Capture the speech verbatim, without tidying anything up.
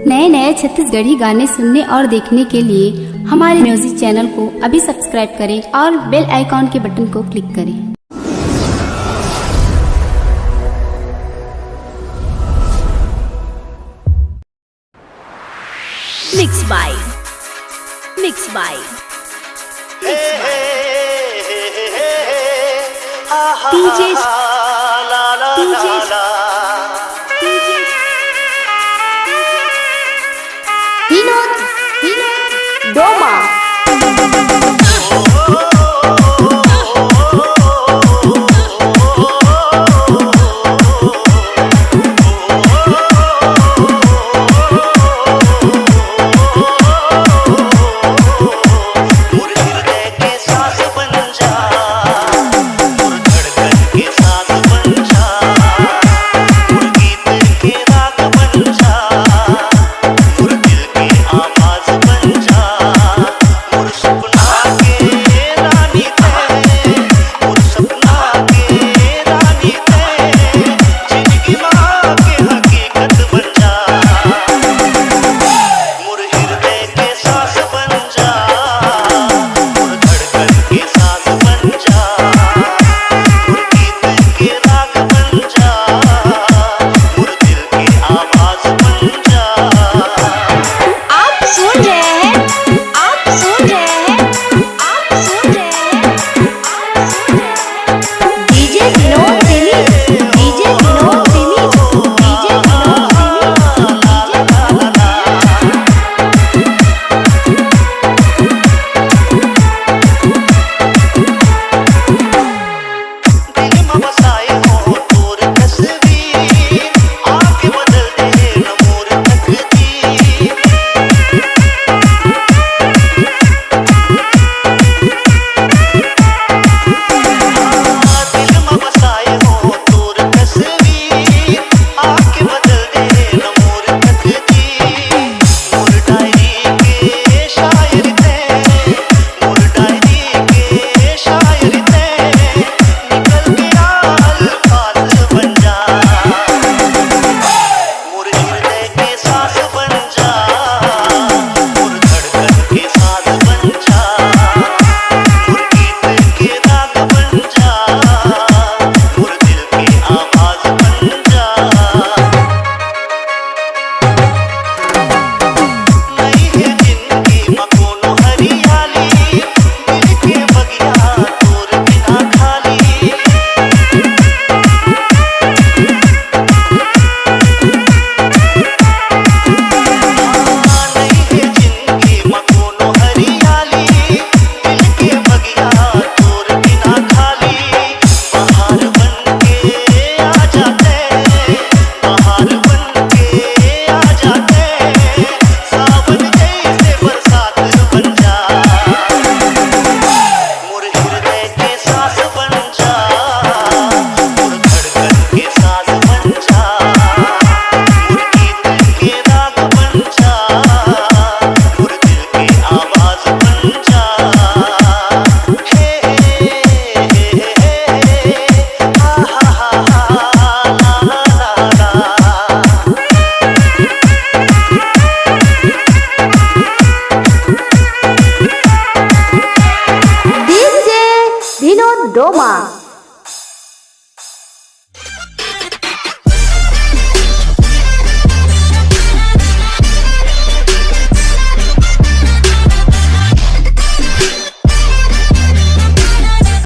नए नए छत्तीसगढ़ी गाने सुनने और देखने के लिए हमारे म्यूजिक चैनल को अभी सब्सक्राइब करें और बेल आइकॉन के बटन को क्लिक करें। Mix by, mix by, mix by DJ, DJ, DJ विनोद, विनोद डोमा। आप सुन रहे हैं, आप सुन रहे हैं, आप सुन रहे हैं, आप सुन रहे हैं। DJ Vinod Singh, DJ Vinod Singh, DJ Vinod Singh, DJ Vinod Singh. DJ विनोद डोमा।